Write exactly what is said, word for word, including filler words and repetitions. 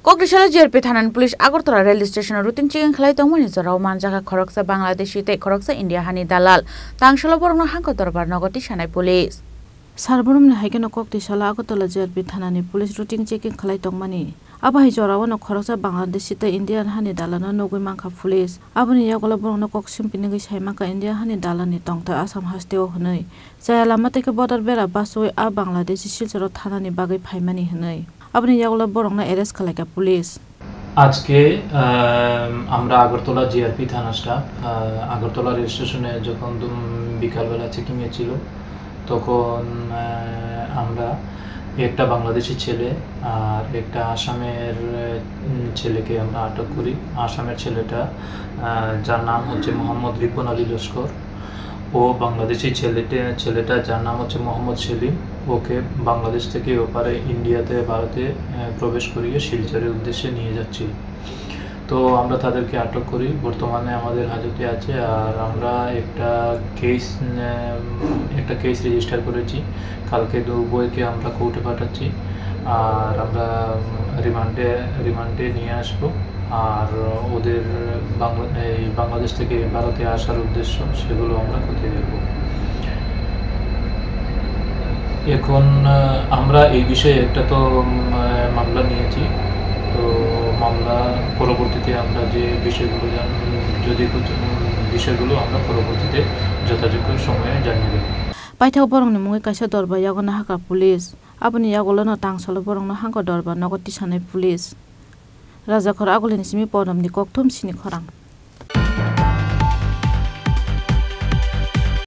Koktisala G R P thanani police Agartala rail station-o routine checking khlai tongmani jorao manjakha khoroksa Bangladeshi tei khoroksa India hani dalal. Tangsalo borokno hangko dorbar nogo tisanai police. Sarboromni hai kheno Koktisala Agartala G R P thanani police routine checking khlai tongmani. Abo hai jorao no khoroksa Bangladeshi tei Indian hani dalalno nugwi mankha police. Aboni yagulo borokno kok simpinigwi sai mankha India hani dalalni tongthai Assam hasteo hwnwi. Chaya lama tei khe bodor bera bachwi a Bangladeshi Silcharo thanani bagwi phaimani hwnwi. Aboni yagulo borokno arrest khlaikha police. আজকে আম, আমরা আগরতলা জিআরপি থানা স্টাফ আহ, আগরতলা রেল স্টেশনে যখন দুম- বিকালবেলা চেকিংয়ে ছিল, তখন আহ, আমরা একটা বাংলাদেশি ছেলে আর একটা আসামের উম, ছেলেকে আমরা আটক করি। আসামের ছেলেটা আহ, যার নাম হচ্ছে মোহাম্মদ রিপন আলী লস্কর। ও বাংলাদেশি ছেলেটে ছেলেটা, যার নাম হচ্ছে মোহাম্মদ সেলিম, ওকে বাংলাদেশ থেকে ওপারে ইন্ডিয়াতে, ভারতে আহ, প্রবেশ করিয়ে শিলচরের উদ্দেশ্যে নিয়ে যাচ্ছিল। তো আমরা তাদেরকে আটক করি, বর্তমানে আমাদের হাজতে আছে। আর আমরা একটা কেস একটা কেস রেজিস্টার করেছি। কালকে দুবইকে আমরা কোর্টে পাঠাচ্ছি। আর আমরা রিমান্ডে রিমান্ডে নিয়ে আসবো। আর ওদের বাংলা এই বাংলাদেশ থেকে ভারতে আসার উদ্দেশ্য, সেগুলো আমরা খতিয়ে দেখব। এখন আহ, আমরা এই বিষয়ে একটা তো উম, আহ, মামলা নিয়েছি। তো মামলা পরবর্তীতে আমরা যে বিষয়গুলো জান- যদি কিছু, উম, বিষয়গুলো আমরা পরবর্তীতে যথাযোগ্য সময়ে জানিয়ে দেব। Paithak borokni mungwi kaisa dorbar yago nahakha police. Aboni yagulo no tangsalo borokno hangko dorbar nogo tisanai police. Rajakhor Agulini simi Ponomni kokthum sini khorang.